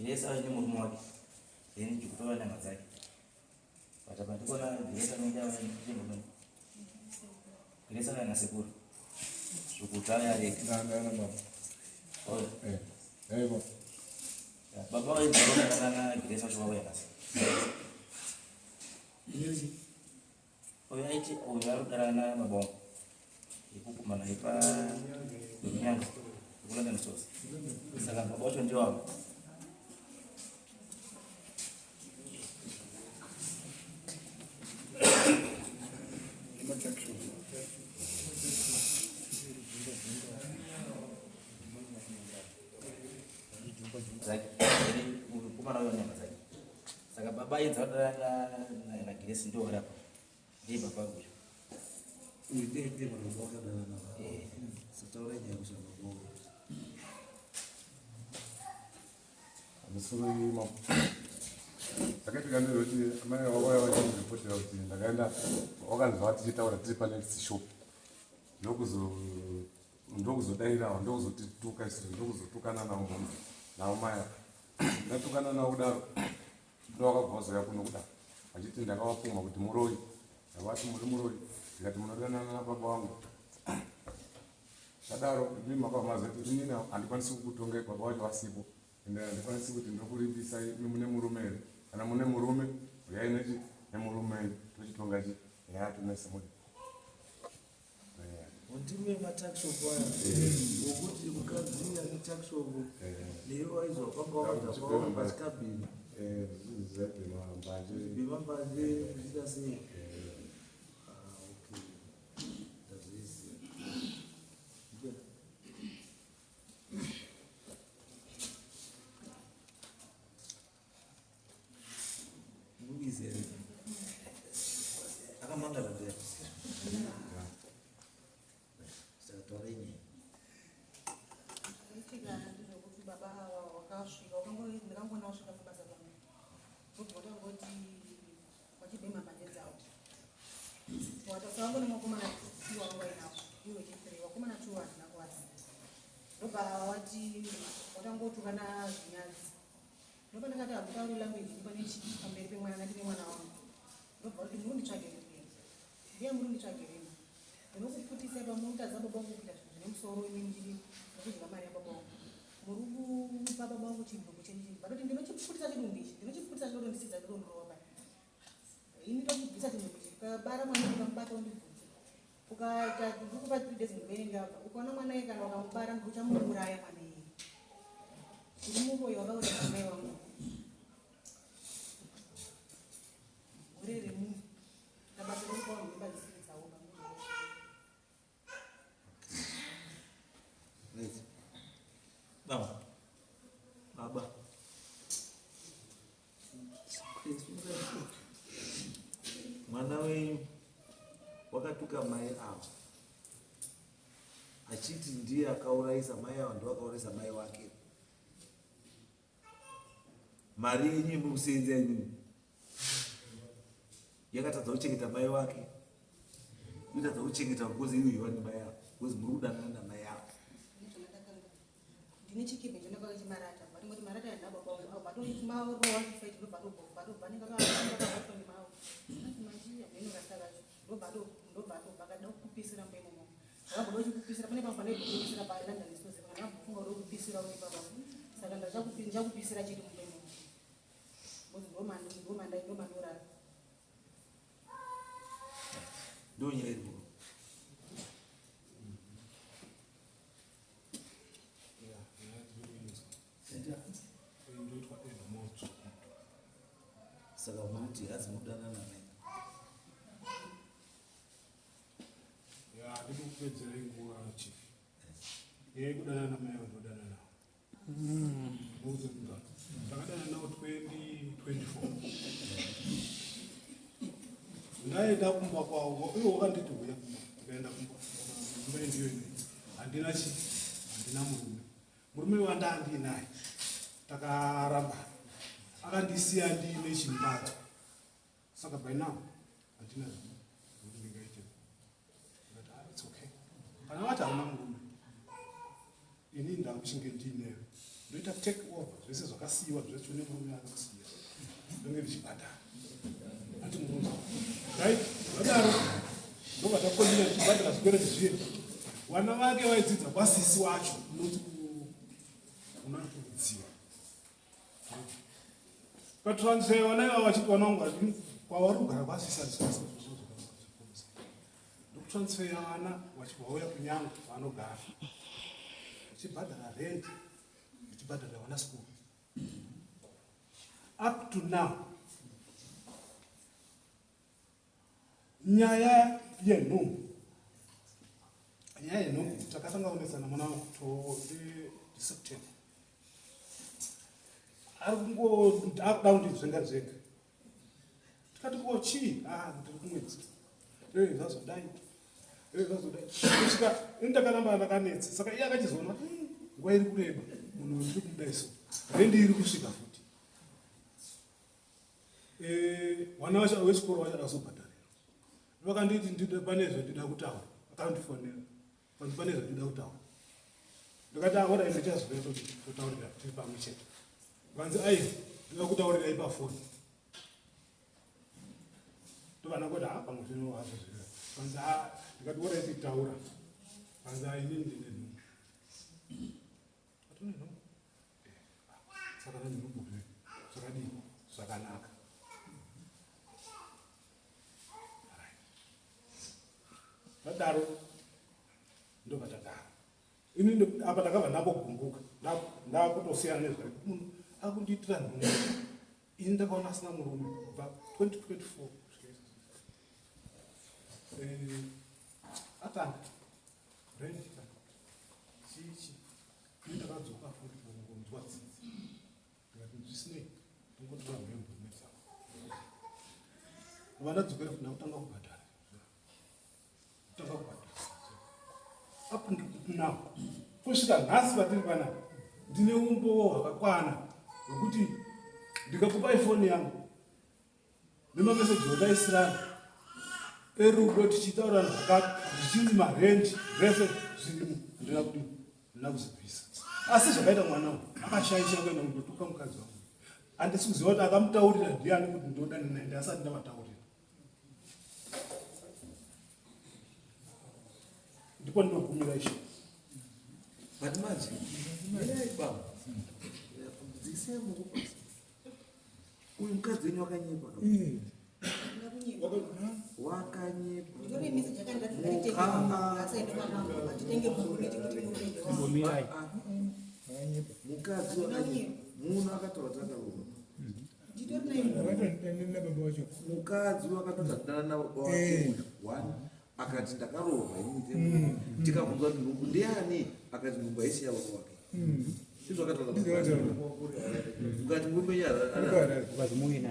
Grace auya nemurume wake then Jukuta auya nehama dzake. But apa ndikuona Grace anenge auya nemurume. Grace auya nasekuru. Jukuta auya ari ega. Ndana baba. Auya. Eh. Eh baba. Baba vaidza na Grace vacho vauya nhasi. Uyu aiti uyu ari kudara na baba wangu. Yekukumana yepa Nyanga. Kulondon Stores. Saka baba wacho ndio wavo. Dzake. Uyu kumana uyo nyama dzake. Saka baba idza na Grace ndio vari apa. Ndiye baba uyu. Uyu ndiye ndiye baba wakadana navo. Eh. Sataura nyaya kushamba kwavo. Misoro ima. Zvakaitika ndezvekuti amai vauya vachindipotera kuti ndakaenda wakanzwa tichitaura tiri panext shop ndokuzo ndokuzodairawo ndokuzotituka isu ndokuzotukana navo mhomzi navo mai ava ndatukana navo kudaro ndovakabva vazouya kuno kudaro vachiti ndakavapumha kuti muroyi ndavati muri muroyi ndikati munodanana nababa vangu zvadaro imi makabva mazoti inini handikwanisi kukutongai baba vacho vasipo ende handikwanisi kuti ndokuripisai imi mune murume here kana mune murume uyai nechi nemurume tochitonga chi nyaya tonese muri Ndimi matuckshop aya wokuti mukadzi ane tuckshop newe waizwa kwanga wakadhakwa uri pachikabhini bhema mbanje muchiita sei? Ah, okay. Ndazviziva. Mubizi here? Akamangara ndiye. Saka taurai nyaya. Zvaitika ndezvekuti baba ava wakasvika ndakangoona wasvika pabasa pangu vobva vatangoti vachibhema mbanje dzavo watasa vangu nemakomana two wangu vainavo iwe wechithree vakomana two handina kuvaziva ndobva wati watangotukana zvinyadzi Ndopandakati hamutauri language iri pane chii pamberi pemwana ndine mwana wangu. Ndobva kuti muri kunditsvagirei ndiye muri kunditsvagirei. Ndinokuputisa pamutadza baba wangu kuita zvinhu zvine musoro imi ndiri ndikudya mari yababa wangu. Muri kupa baba wangu chidumbu chenyu chii? Vanoti ndinochiputisa chidumbu ichi, ndinochiputisa chinotondisiza ndinondorova pai. Ini ndokubvisa chidumbu ichi, ukabara mwana ukamubata undibvunze. Ukaita ndikupa 3 days ndinoenda apa. Ukaona mwana iye kana ukamubara ndichamuuraya mwana iye. Ndiri muroyi wakauraya mai wangu. Hure remunhu. Tabasa rekupa vanhu mimba dzisiri dzavo bambo. Right. Baba. Baba. Mwana wenyu wakatuka mai ava achiti ndiye akaurayisa mai ava ndiwo akaurayisa mai wake. Mari yenyu yemuri kuseenza imimi yakatadza kuchengeta mai wake, yotadza kuchengeta because iwe you want mai ava because muri kudanana namai ava. Ndine chikebhe chandakauya chimarata but ngoti marata handina baba wangu avo but marowa fight ndobva ndobva ndobva ndingakabatwa nemawo anzi manje hameno rasta racho ndobva ndobva ndobva akada kukupisira mumba imomo ndakabva ndochikupisira pane pamwe pane kupisira pa London Stores kana ndakafunga kuda kupisira uri baba saka ndachakupisira chete mumba imomo because ndomanda ndomandorara ndonyaya iri kuno saka muruti hazi mudanana naye ya ndidi kupedzerai nguva chief yeye kudanana mai vandodanana navo ndakadana navo 2024 ndaenda kumba kwavo ivo vakanditi huya kumba ndikaenda kumba imba ndiyo ine handina chi handina murume murume wandaandinaye takaramba akandisiya ndiine chimbadzo saka by now handina zvekuti ndingaite ndikati ah, it's okay kana vati hauna murume ini ndakuchinge ndiinewe ndoita take over zvese zvakasara. Zvakasiyiwa zvacho nemurume akakusiya ndonge ndichibhadhara. Ati murume. Right? Zvadaro ndobva takonina tichibhadhara zvikwereti zviye. Vana vake vaidzidza kwasisi wacho unoti unokurudziwa. Patransfer vana ivavo vachiti vana vangu kwavari kugara kwasisi handisi ndokutransfer vana vachibva vauya kunyanga kwaanogara vachibhadhara rent vachibhadhara vana school up to now nyaya yenhumbu nyaya yenhumbu takatanga kunetsana muna september ari kungoakuda kundinzvenga nzvenga tikati ko chii ah ndiri kumwedzi ee zvazodai ee zvazodai kusvika ini ndakaramba ndakanetsa saka iye akachizoona hmm, nguva iri kureba munhu ndiri kumuda isu rendi iri kusvika futi eh, wana wechikoro wacho akazobhadharira vakanditi pane zvandida kutaura akandifonera panzi pane zvandida kutaura ndikati ahora ah, ndichazouya totaurira tiri pamwe chete vanzi ai ndinoda kutaurirai pafoni ndovana kuti ha ah, pamwe zvino hazvo zviro vanzi a ah, ndikati ora titaura vanzi a inini ndine nhumbu atone nhumbu eh, saka nanhumbu zvakadii zvakanaka Zvadaro ndobva tadaro. Ini apa ndakabva ndambogumbuka ndakutosiyana nezvake munhu akundiitira nhumbu. Ini ndakaona asina murume kubva 2024 eh, atanga rent chichi ini ndakadzoka futi kungonzwa tsitsi ndikati zvisinei ndongotora mhembo nedzangu vandadzokera futi ndakutanga kubhadhara kutanga kubhadhara up to now kusvika nhasi vatiri panapa ndine umbowo hwakakwana hwekuti ndikakupai foni yangu nemameseji otaisirana erudo tichitaurana zvakati zvichinzi marendi zvese zvirimo handina kudii handina kuzibvisa asi zvakaita mwana uyu akashaisha kuenda kundotuka mukadzi wangu handisi kuziva kuti akamutaurira ndiani kuti ndodana naye ndasati ndavataurira ndipo ndinogumira ishe but manje mirai baba dzikisai moko pasi uyu mukadzi wenyu wakanyepa wakanyepa mukadzi wakanyepa muno akataura takarova mukadzi wakatoti atidana nababa wake eh. uyu one akati ndakaroorwa ini mm. tikabvunza kuti nhumbu ndeyani akati nhumbu haisi yababa wake mm. izvakataura mukati murume wenyu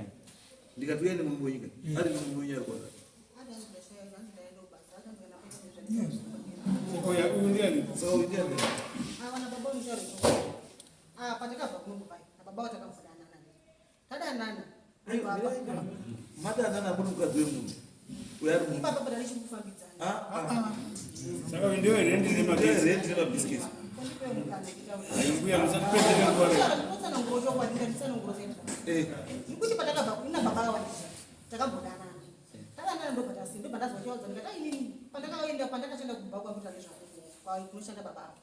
ndikati uyai nemurume wenyika mm. ari murume wenyu ari kwakati Patakabva kuno kupai nababa vatakambodanana tadanana madanana muri mukadzi wemunhu ipapa pada ndichikufambidzana ah, ah. saka ndiyo rendi nemabhisiketi mbuya musatipedzere nguva ndinotsanangura chokwadi ndanditsanangura eh. nekuti patakabva kuna baba vawandisa takambodanana tadanana ndobva tasi ndobva ndazwa chaudza ndikati inini pandakaenda pandakashanda kumba kwangu tane zvako kunoshanda baba avo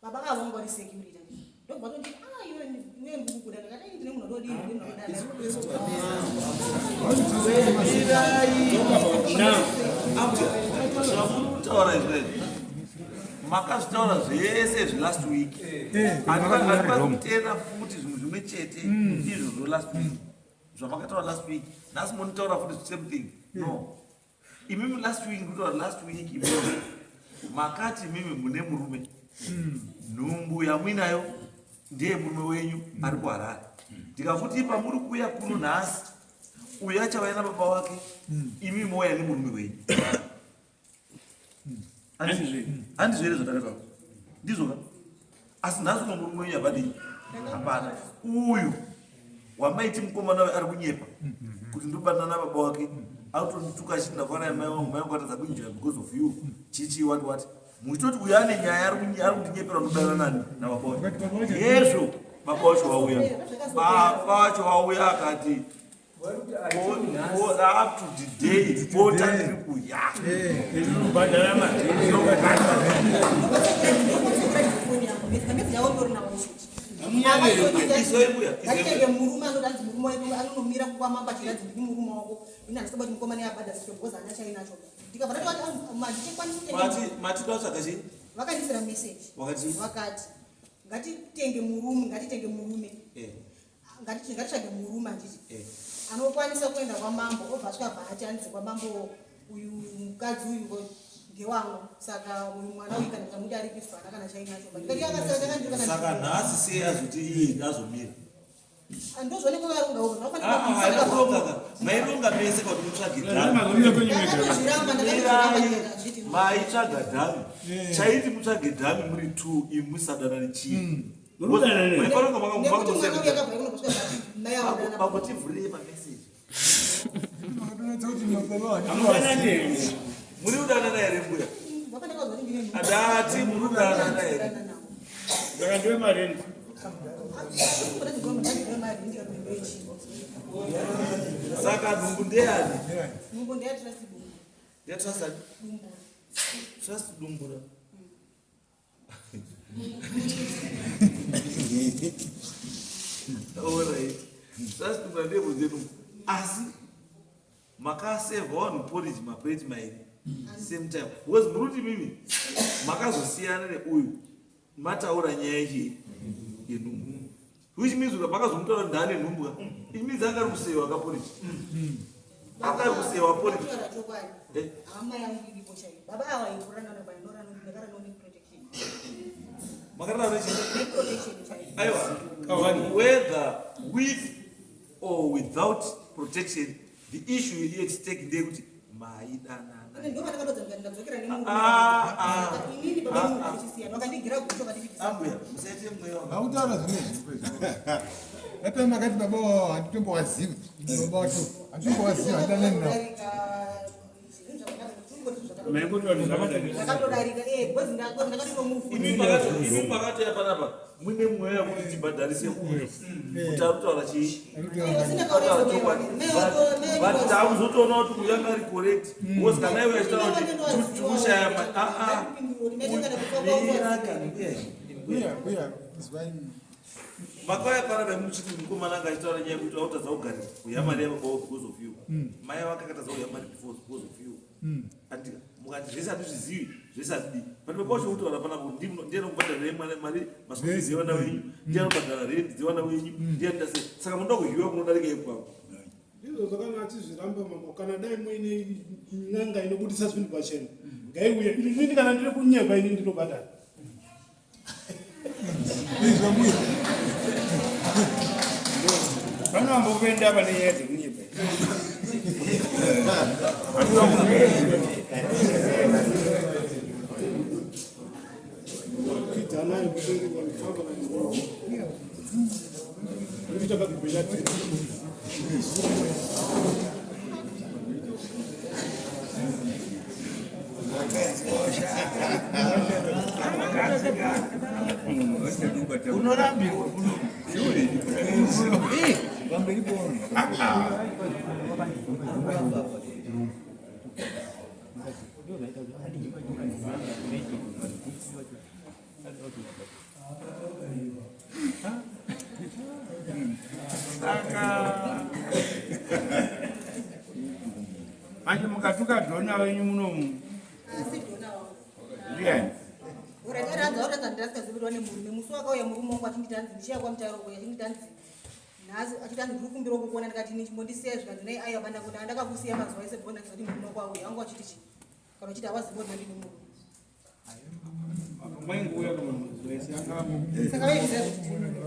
Baba ava vanga vari security handiti. Ndobva vatonditi ah iwe iwe ndikukuda ndakati ini ndine munhu ndodii ndine munhu ndodada. Zvamurikutaura izvi makazvitaura zvese izvi last week andipakutera futi zvinhu zvimwe chete izvozvo last week zvamakataura last week nhasi monitaura futi same thing no imimi last week ndikutaura last week imimi makati imimi mune murume nhumbu yamuinayo ndiye murume wenyu ari kuharare ndikakuti pamuri kuuya kuno nhasi uyo achauya nababa wake imi mouya nemurume wenyu handizvo here zvandakataura ndizvo ka asi nhasi uno murume wenyu havadii hapana uyu wamaiti mukomana uyu ari kunyepa kuti ndobatana nababa wake autondituka achiti ndafanira mai wangu mai wangu atadza kuenjoya because of you chichi what what muchitoti uyu ane nyaya ari kundinyepera ndodanana nani nababa wake yezvo Baba wacho wauya. Baba wacho wauya akati up to the day bota ndiri kuya. Kubhadhara mari. Ngatitenge murume anodanzi murume wedu anonomira kwamamba chiranzi ndini murume wako ini handisaba kuti mukomana yabhadha because haana chainacho ndikabva ndatoti handichakwanisi kutenga Mati mati totsvaga chii? Vakandisira message. Wakati? Vakati ngatitenge murume, ngatitenge murume. Eh. Ngatitsvage murume handiti. Eh. Anokwanisa kuenda kwamambo obva asvika bva ati anzi kwamambo uyu mukadzi uyu ndewangu saka uyu mwana uyu kana tamuti aripiswa haana kana chainacho. Ndikati akasaka ndakandikana. Saka nhasi sei azoti iye azomira? Ndozvaonekwa varonga uko. Ah, ah, haina kuronga ka. Maironga mese kuti mutsvage dhami. Ndakatozviramba, ndakatozviramba ndikazviti. Maitsvaga dhami. Chaiti mutsvage dhami muri two imi musadanani chii? Murudanana. Maironga Nekuti mwana uyu akabva kuno kusvika bva mai avo dana. Makotivhurire pameseji. Hamudanani here? Muri kudanana here mbuya? Ndopandakazwa kuti ndine nhumbu. Adati muri kudanana here? Saka ndiwe marendi. Saka nhumbu ndeyani? Nhumbu ndeyaTrust Dumbura. NdeyaTrust ani? Dumbura. Trust Dumbura. Alright. Trust Dumbura ndiye mudzi yenhumbu. Asi makasevha vanhu porridge maplate mairi same time. Because muri kuti mimi makazosiyana neuyu mataura nyaya yechii yenhumbu. Which means kuti makazomutaura kuti ndaane nhumbu ka. It means anga ari kusewa ka porridge. Anga ari kusewa porridge. Kutaura chokwadi. Eh. Hama yangu iripo chaiyo. Baba ava aikurana nabaindora ndakarana neprotection. Makarara nechii? Neprotection chaiyo. Aiwa, whether with or without protection, the issue iri at stake ndeyekuti maidanana. Ine ndopandakatodza ndikati ndadzokera nemurume. Ah, ah. Inini baba vangu vachisiyana vakandigira gucho vakandibvisa. Ambuya, musaite mweya wangu. Hautaura zvimwe zvipo izvo. Dai makati baba wavo handitombowazivi. Baba wacho handitombowazivi handidanani navo. Maingoti zvakadai. Zvakatodarika eh because ndakatomufu. Imi makatouya panapa muine mweya wekuti tibhadharise uyu kuti ari kutaura chii? But takuzotoona kuti uyu anga ari correct because kana iwe achitaura kuti tikushaya ma ah ah. Mira kani mbuya. Mbuya, mbuya, izwai. Makauya panapa muchiti mukomana anga achitaura nyaya yekuti autadza kugarira kuya mari yababa wako because of you. Mai vake akatadza kuya mari before because of you. Andika mukati zvese hatizvizivi zvese hatidii. But baba wacho kutaura panapa kuti ndiye anokubhadharira mwana mari maschool fees evana venyu, ndiye anobhadhara rent dzevana venyu, ndiye anoita sei. Saka munoda kuhiwa kunodarika ipapo. Ndizvo zvakanga achizviramba mambo kana dai muine n'anga inobudisa zvinhu pachena ngaiuye inini kana ndiri kunyepa ini ndinobhadhara. Izwa mbuya. Vanombokuenda pane nyaya dzekunyepa. Kuidzanai kuti vanofamba vanoita kabhibhira. Unorambirwa kuno. Pamberi pono. Saka manje mukatuka dhona wenyu munomu Asi dhona wangu. ndiani? Urakaranza uratadza ndasikazivirwa nemurume musi wakauya murume wangu achinditi hanzi ndichiya kwamutauro kuya achinditi hanzi nhasi achiti hanzi ndiri kukumbira kukuona ndikati ini chimbondisiya zvikanzi nei aiwa banda kuti andakakusiya mazuva ese bhonda ndizoti murume wako auya wangu achiti chi kana uchiti hawazivi kuti ndini murume. Mainguuya kama mazuva ese anga Saka vaizviziva kuti ndini murume.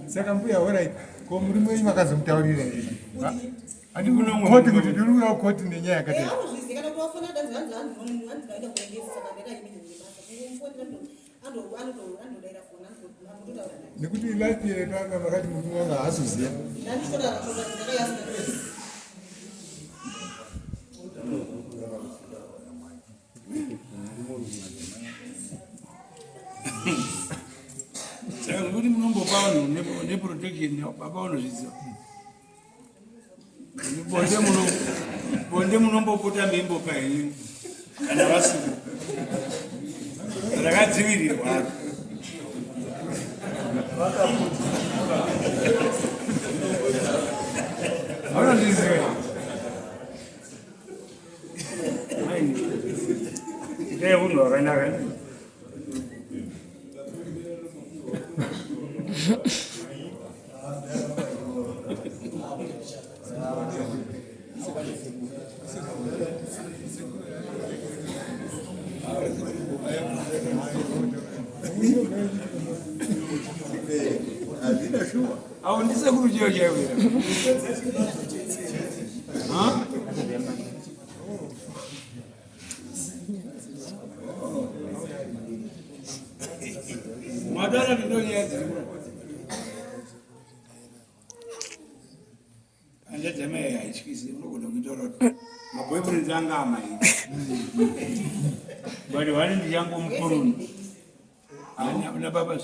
Saka mbuya alright. Ko murume wenyu makazomutaurira here? Handi kuno umwe Koti murume. kuti ndiri kuuya koti nenyaya yakadai. Eh, anozviziva kana kuti wafona danzi hanzi hanzi hanzi ndaenda kuendesa saka ndaita imini nebasa. Kumufonera andodaira foni anototaura naye. Nekuti last year panga makati murume wangu haazoziva. Ndanditotaura chokwadi ndakaiasina. Saka zvekuti munombopa vanhu neprotection baba vanozviziva. Bonde muno bonde munombopota meimbopa henyu kana vasipo. Rakadzivirirwa. Vanozviziva. Itai unhu hwakanaka. Awo ndisekuru chiyo chaiwo. Madara ndinonyaya dziri kuno. Hanzvadzi yamai haityisi unogona kuitaura kuti maboyfriends anga amai. But wani ndichangomukuruni. Ana baba.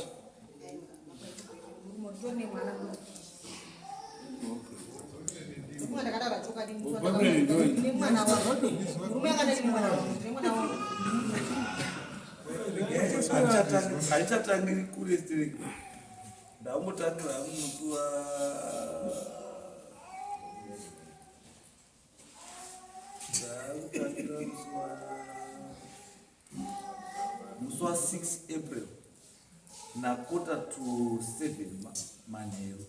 Haichatangiri kure stereki. Ndakungotangira hangu musi wa ndakutangira musi wa musi wa 6 April na quarter to 7 manheru.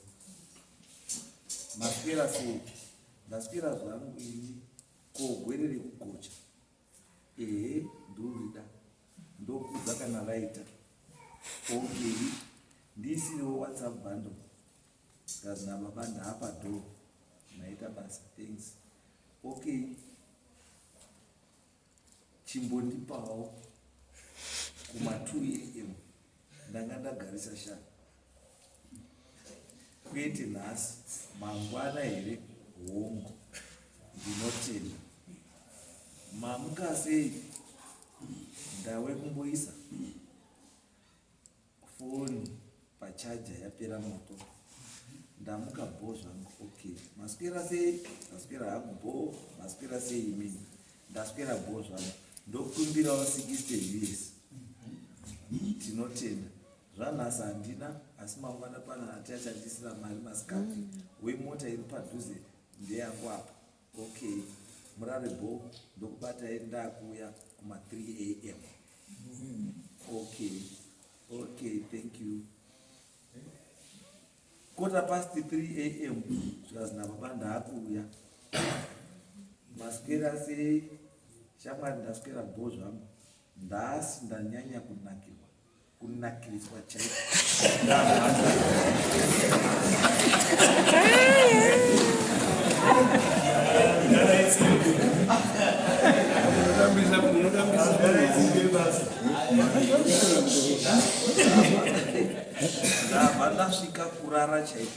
Maswera sei? Ndaswera zvangu ini ko gwere rekugocha. Ehe ndorida ndokudza kana vaita. Okay ndiisirewo WhatsApp bundle zvikanzi nababa ndaapa door maita basa thanks. Okay chimbondipawo kuma 2 am ndanga ndagarisa sha kwete nhasi mangwana here hongu ndinotenda mamuka sei ndawe kumboisa Foni pacharger yapera moto ndamuka bho zvangu okay maswera sei ndaswera hangu bho maswera sei imini ndaswera bho zvangu ndokumbirawo 60 us tinotenda zvanhasi handina asi mangwana pana ati achandisira mari masikati wemota iri padhuze ndeyangu apa okay murare bho ndokubatai ndakuuya kuma 3 am Okay, okay, thank you. Quarter past 3 am zvikanzi nababa ndaakuuya. Maswera sei? Shamwari ndaswera bho zvangu. Nhasi ndanyanya kunakirwa. Kunakiriswa chaiko. Ndabva ndasvika kurara chaiko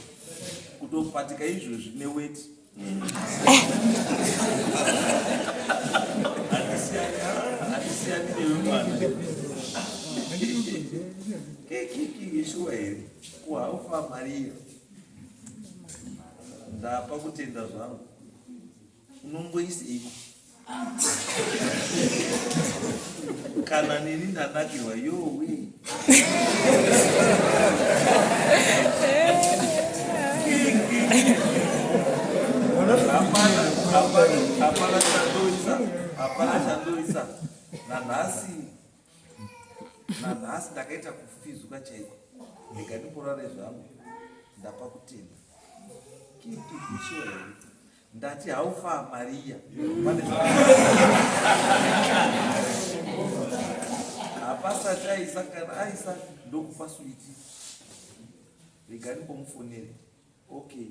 kutopatika izvozvi neweti handisiyani newe mwana kekiki yeshuwa here kuhaufa mariya ndapa kutenda zvangu unomboiseiko kana neni ndanakirwa yowe hapana chandoisa hapana chandoisa nanhasi nanhasi ndakaita kufizuka chaiko ndega ndiporare zvangu ndapa kutenda kiikiishuwa here Ndati how far Maria? Pane hapasati aisa kana aisa ndokupa switi. Rega ndimbomufonere. Okay.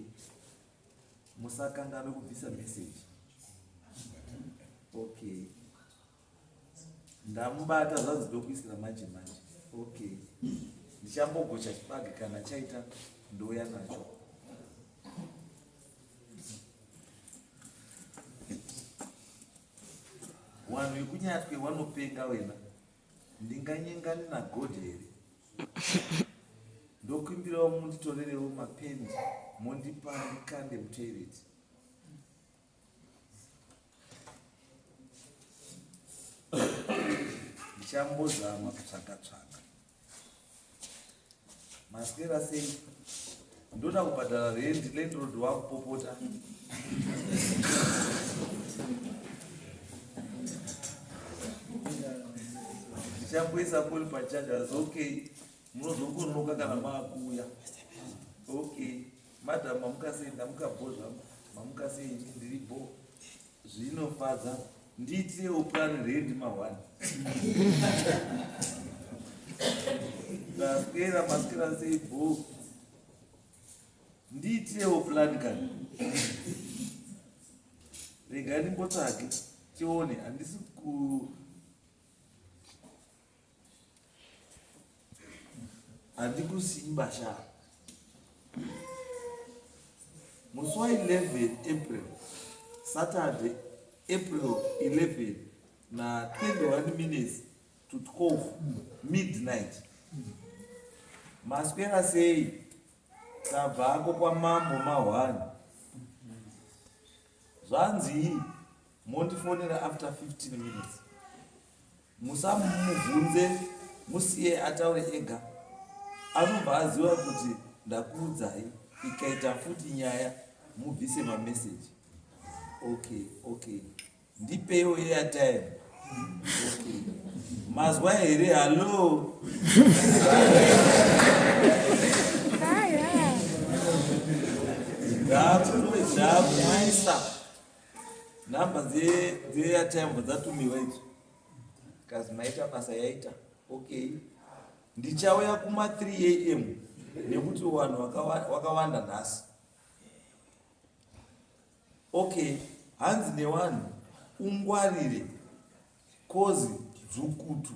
Musakanganwe kubvisa message. Okay. Ndamubata zvanzi ndokuisira manje manje. Okay. Ndichambogocha chibage kana chaita ndouya nacho. Wanhu vekunyatwe wanopenga wena. Ndinganyengane naGod here? Ndokumbirawo munditorerewo mapendi mondipa ndikande mutoilet. Ndichambozama kutsvaga tsvaga. Maswera sei? Ndoda kubhadhara rent, landlord wakupopota. Ndichamboisa foni pacharge asi okay. Munozongonoka kana maakuuya. Okay. Madam mamuka sei? Ndamuka bho zvangu. Mamuka sei? Ndiri bho. Zvinofadza. Ndiitirewo plan rendi mahwani. Ndaswera maswera sei bho. Ndiitirewo plan kani. Rega ndimbotsvage tione handisi ku handikusimba sha musi wa 11 April Saturday April 11 na 21 minutes to 12 midnight maswera sei tabvako kwamambo mahwani zvanzii mondifonera after 15 minutes Musamubvunze musiye ataure ega anobva aziva kuti ndakuudzai ikaita futi nyaya mubvise mamessage okay okay ndipeiwo airtime okay mazwa here hallo ndakuisa Number dze dze airtime dzatumiwa idzo. Kazi maita basa yaita. Okay. Ndichauya kuma 3 am nekuti vanhu wakawanda nhasi. Okay, hanzi newanhu ungwarire kozi dzukutu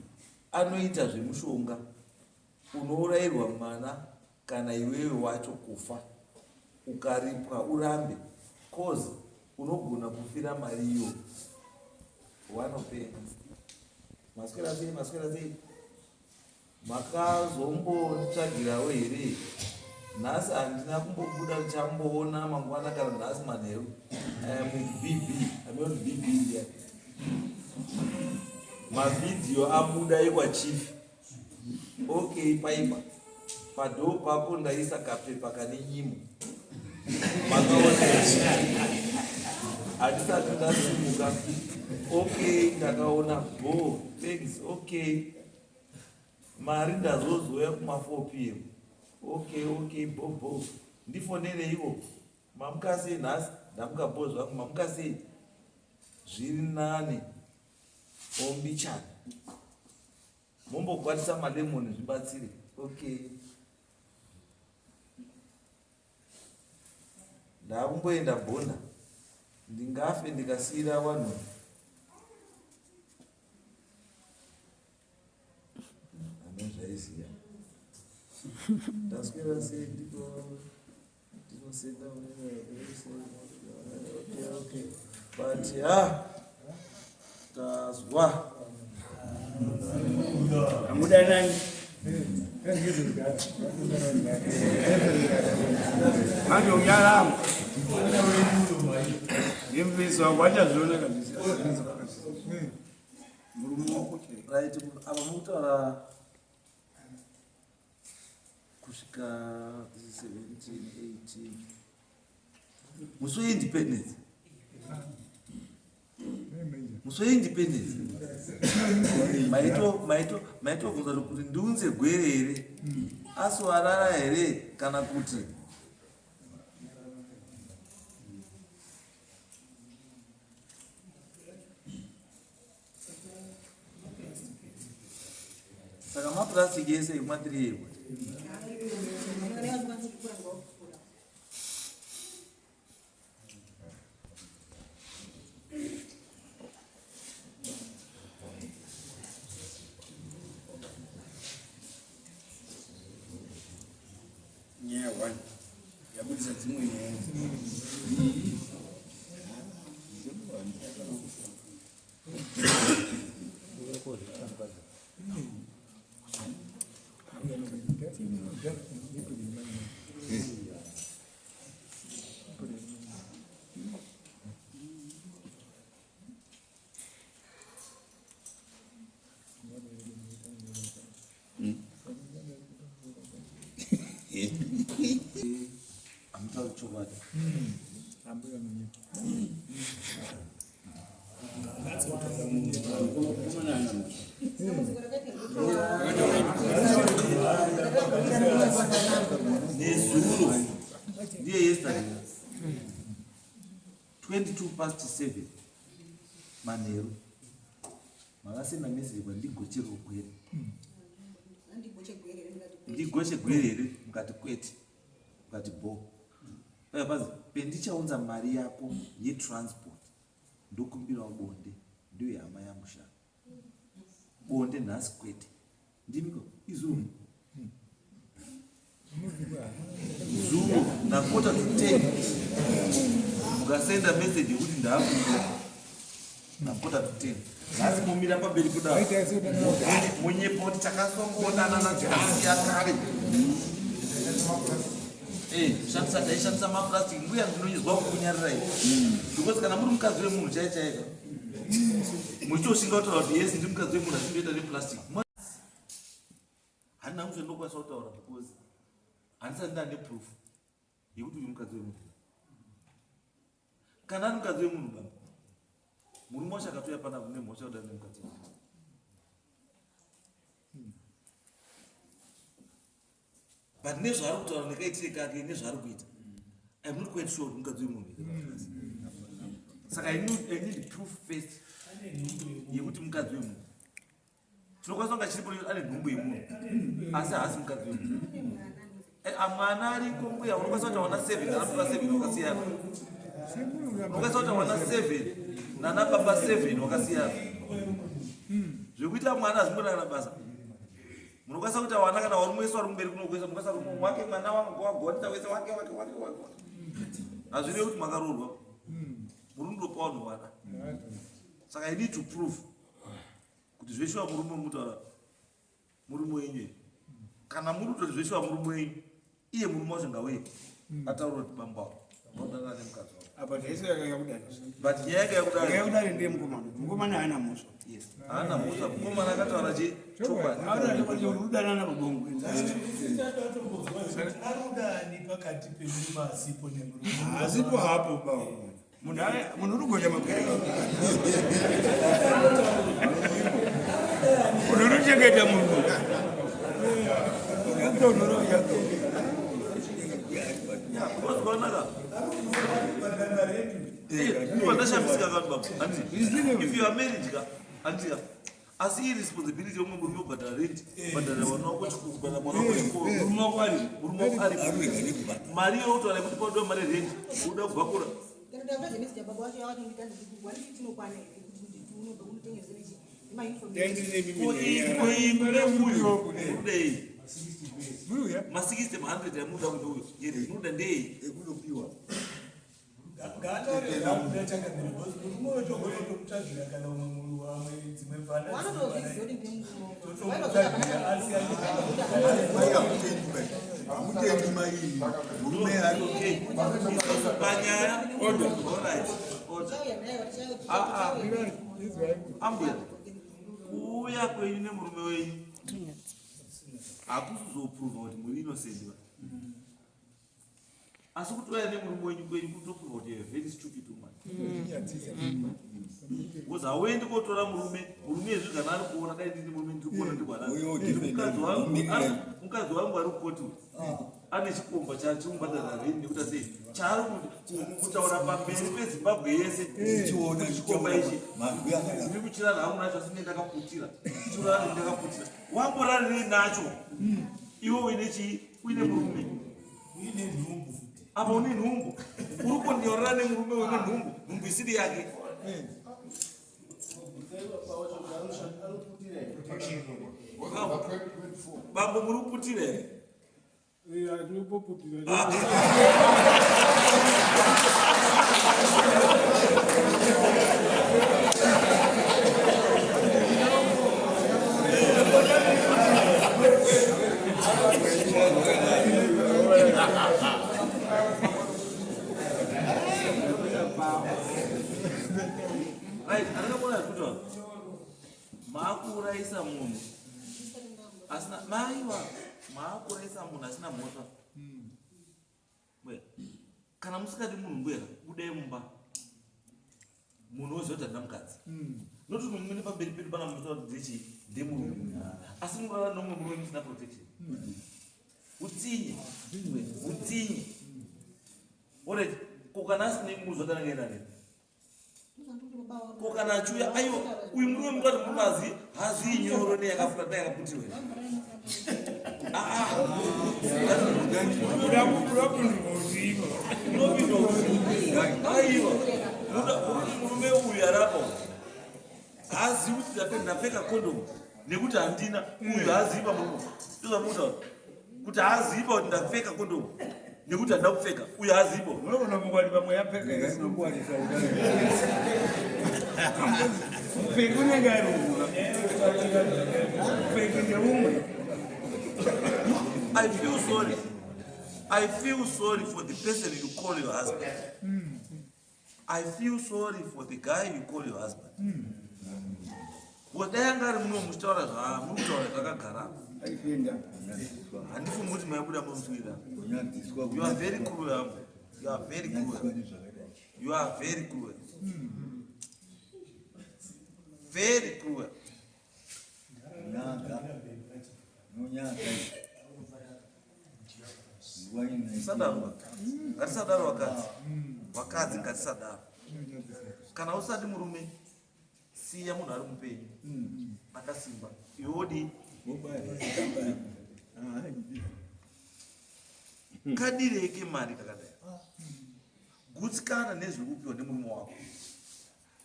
anoita zvemushonga unourayirwa mwana Kana iwewe wacho kufa ukaripwa urambe coz unogona kufira mari iyo wanopenga. Maswera sei maswera sei makazombonditsvagirawo here nhasi handina kumbobuda ndichamboona mangwana kana nhasi manheru I am with BB I'm not BB ndiya mavhidhiyo abuda ekwachief Okay paipa padoor pako ndaisa kapepa kane nyimo makaona handisati ndasimuka okay ndakaona bo thanks okay mari ndazozouya kuma 4 pm okay okay bo bo ndifonereiwo mamuka sei nhasi ndamuka bo zvangu mamuka sei zviri nani ombichana Mombokwatisa malemon zvibatsire. Okay. Ndakumboenda bhonda. Ndingafe ndikasiira vanhu. Ane zvaiziya. Ndaswera sei ndiko ndinosenda okay, okay. But yeah, tazwa. Amudanani. Manje unyarama. Ndimvisa wangu achazviona kabisa. Murume wako chaiye. Right, apa mukutaura kusvika 17 18 musi weindependence musi weindependence maitobvunza kuti ndiunze gwere here asi warara here kana kuti saka maplastic ese ekumatiri ewa nyaya one yabudisa dzimwe nyaya Hamutauri chokwadi. Nezuro ndiye yesterday 22 past 7 manheru makasenda message kwandigocherwo gwere ndigoche gwere here mukati kwete mukati bo paya panzi pendichaunza mari yako yetransport ndokumbirawo bonde ndiyo hama yangu sha bonde nhasi kwete ndimiko izuro zuro nakota to 10 mukasenda message yekuti ndaakuuya nakota to 10 nhasi momira pamberi kuda monyepa kuti takasongoonana nadzikasiya kare eh, shandisa taishandisa maplastic mbuya ndinonyizwa kukunyarirai because kana muri mukadzi wemunhu chai chaika muchitoshinga kutaura kuti yes ndi mukadzi wemunhu asi ndoita neplastic handina hangu chandinokwanisa kutaura because handisati ndane proof yekuti uyu mukadzi wemunhu kana ari mukadzi wemunhu baba murume wacho akatouya panapa nemhosva yekuda nemukadzi wemunhu but nezvaari kutaura nekaitire kake nezvaari kuita im not quite sure kuti mukadzi wemunhu saka i need proof first yekuti mukadzi wemunhu tinokwanisa kunga chiripo ane nhumbu yemunhu asi haasi mukadzi wemunhu eh, ah, mwana ariko mbuya unokwanisa kuti wana seven nana baba seven wakasiyana unokwanisa kuti wana seven nana baba seven wakasiyana zvekuita mwana hazvimbona kana basa munokwanisa kuita wana kana warume wese wari kumberi kunokuisa munokwanisa kuti wake mwana wangu wagonita wese wake wake wake wake hazvirevi kuti makaroorwa muri kundopa vanhu vana saka i need to prove kuti zveshuwa murume mutaura murume wenyu here kana muri kutoti zveshuwa murume wenyu iye murume wacho ngauye ataura kuti bambo avo vanodanana nemukadzi wavo apa taise yakanga kudai but nyaya yake yakudai yakanga kudai ndiye mukomana mukomana haana mhosva yes haana mhosva mukomana akataura chi chokwadi haana chokwadi chekuti udanana mabongo arudani pakati pemurume asipo nemurume asipo hapo ba Munhu uri kugocha mapere. Munhu uri kuchengeta munhu. Ndashamisika kanhu baba. If you are married ka, handika. Asi iyi responsibility yomwe murume kubhadhara rent, kubhadhara vana wako chikoro, kubhadhara mwana wako chikoro. Murume wako ari, murume wako ari. Mari yokutora yekuti paudiwa mari rent, uda kubva kura. Ma60 100 yamunoda kuti uyu, yeri inoda ndei? Ekunopiwa. Hamutendi mai murume ari panyaya. Alright, order. Ah, ah. Ambuya, kuuya kwenyu nemurume wenyu hakusi kuzoprova kuti muri innocent ba. Asi kuti uya nemurume wenyu kwenyu kutoprova kuti you're a very stupid woman. Because hauendi kotora murume, murume izvi kana ari kuona dai ndini murume ndiri kuona ndikwana. Mukadzi wangu, mukadzi wangu ari kukoti uyu. Ane chikomba chachimubhadhara reni nekuti sei chaari kutaura pamberi peZimbabwe yese Ndichiona chikomba ichi. Mazwi akadaro. Ndiri kuchirara hangu nacho asi ndakaputira. Chirara ndakaputira. Wamborarirei nacho? Iwe uine chii? Uine murume. Uine nhumbu futi. Apa une nhumbu. Uri kunyorera nemurume une nhumbu, nhumbu isiri yake. Bambo muri kuputira here? Ndinopoputira. Maakuurayisa munhu asina maiwa, maakuurayisa munhu asina mhosva. Mbuya, kana musikadi munhu mbuya, budai mumba. Munhu woziva kuti handina mukadzi. Not kuti mumene pamberi pedu pana munotaura kuti ndechii, ndemurume. Asi munorara nomumwe murume musina protection. Utsinye, utsinye. Alright, ko kana asine murume zvakananga ena nini? Ko kana achiuya, aiwa, uyu murume mukati murume hazi hazi nyoro neyakafura neyakaputirwa. Ah, ah. Unopindwa usiku. Aiwa, murume uyu arapa uyu. Haazivi kuti ndapfeka condom nekuti handina. Uyu haazivi pamurume. Ndozvamukutaura. Kuti haazivi kuti ndapfeka condom nekuti handina kupfeka. Uyu haazivi. Unoona mukwadi pamwe yapfeka isinokuwanisa kudai. Mupfeki unenge ari umwe. Mupfeki ndeumwe. I feel sorry. I feel sorry for the person you call your husband. I feel sorry for the guy you call your husband. Because dai anga ari muno muchitaura zvamuri kutaura zvakagara apa. Handifungi kuti maibuda mumuswira. You are very cruel, Ambo. You are very cruel. You are very cruel. Very cruel. Tisadaro, ngatisadaro vakadzi. Vakadzi ngatisadaro. Kana usati murume, siya munhu ari mupenyu akasimba. Iwe wodii? Kadireke mari kakadai. Gutsikana nezviri kupiwa nemurume wako.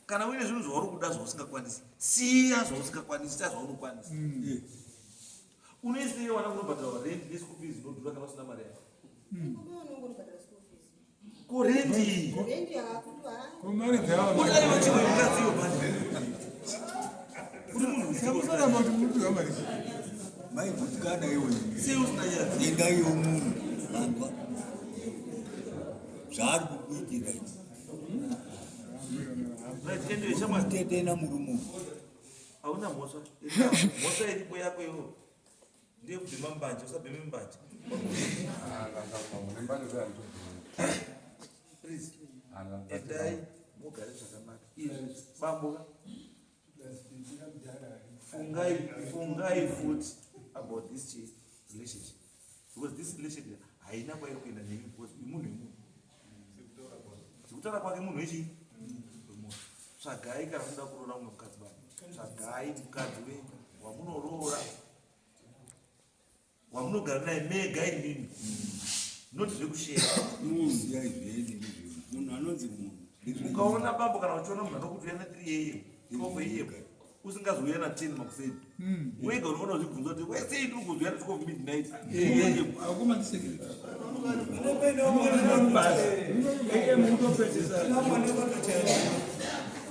Kana uine zvinhu zvauri kuda zvausingakwanisi, siya zvausingakwanisi, ita zvaunokwanisa. Unoisei wana kunobhadhara rent neschool fees inodhura kana usina mari yako? Ko rent iyi? Ko mari dzavo. Uri aiwa chimwe mukadzi iyo manje. Uri munhu usiwo. Sakusaramba kuti muri kupiwa mari. Mai gutsikana iwe. Sei usina nyadzi? Enda iwe munhu vanzwa zvaari kukuitira izvi. Right, anyway, shamwari. Tetena murume uyu. Hauna mhosva. Mhosva iripo yako iwe. Ndiye kubhema mbanje, usabheme mbanje. Please. Endai mugare zvakanaka. Izvi bambo ka. Fungai, fungai futi about this relationship. Because this relationship haina kwairi kuenda nemi because uyu munhu wemunhu. Sekutaura kwake munhu wechii? Wemunhu. Tsvagai kana munoda kuroora mumwe mukadzi baba. Tsvagai mukadzi wenyu wamunoroora. Wamunogara naye mega imimi. Not zvekushare. Siyai zvenyu izvozvo. Munhu anonzi munhu. Ukaona bambo kana uchiona munhu anokuti uya na 3 am, 12 am, usingazouya na 10 makuseni. Wega unofanira kuzvibvunza kuti wese ndiri kuzouya na 12 midnight. Akoma security.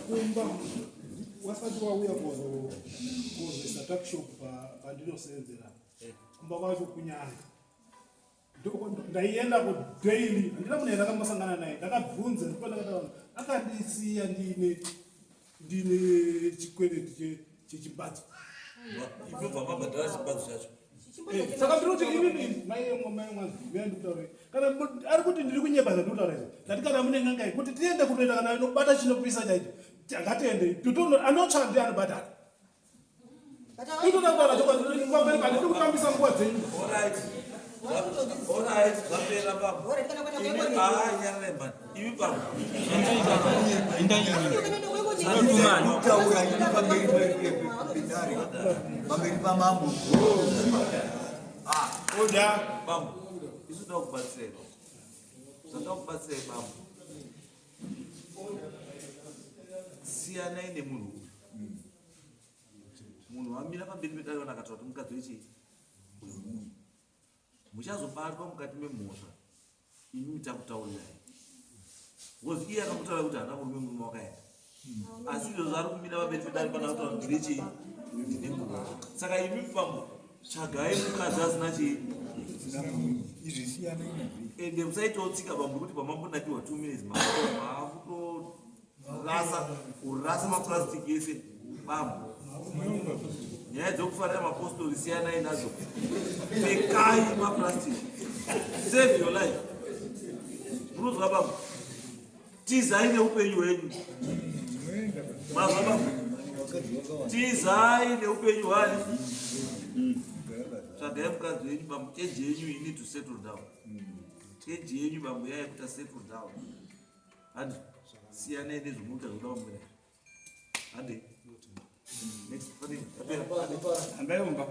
Kumba wasati wauya kuzoisa tuckshop pandinosenzera kumba kwacho kunyanga. Ndaienda ku daily, handina munhu ndakambosangana naye, ndakabvunza ndipo ndakataura akandisiya ndine chikwereti chechimbadzo. Ibva mabhadhara chimbadzo chacho. Saka ndinoti inini mai mwanzi uya ndikutaura kana ari kuti ndiri kunyepa zvandikutaura izvi, ndati kana mune n'anga iyi kuti tiende kunoita kana inobata chinopisa chaicho, ngatiende anotsva ndiye anobhadhara. Itoda kutaura chokwadi pamberi pane ndiri kutambisa nguva dzenyu. Alright. Alright, zvapera baba. Ah, nyarara man. Imi baba. Kutaura ini pamberi pedare, pamberi pamambo. Ah, oda bambo. Isu toda kubatsira. Zvatoda kubatsira bambo. Siyanai nemunhu uyu. Munhu wamira pamberi pedare vana akataura kuti mukadzi wechii? Muchazobatwa mukati memhosva imi takutaurirai. Because iye akamutaura kuti haana murume, murume wakaenda. Asi izvozvo ari kumira pamberi pedare pana kutaura kuti ndine chii? Ndine murume. Saka imi bambo tsvagai mukadzi asina chii? Izvi siyanai nazvo. Ende musaitawo tsika bambo kuti pamambonakirwa 2 minutes maakutorasa kurasa maplastic ese bambo. Nyaya dzekufarira mapostori siyanai nadzo. Pfekai maplastic. Save your life. Munozwa baba? Tizai neupenyu hwenyu. Mazwa baba? Tizai neupenyu hwani. Tsvagai mukadzi wenyu bambo, age yenyu you need to settle down. Age yenyu bambo yaikuta settle down. Handi siyanai nezvomunoita zvoda vamwene. Handi. Next, pane, Hambai umba.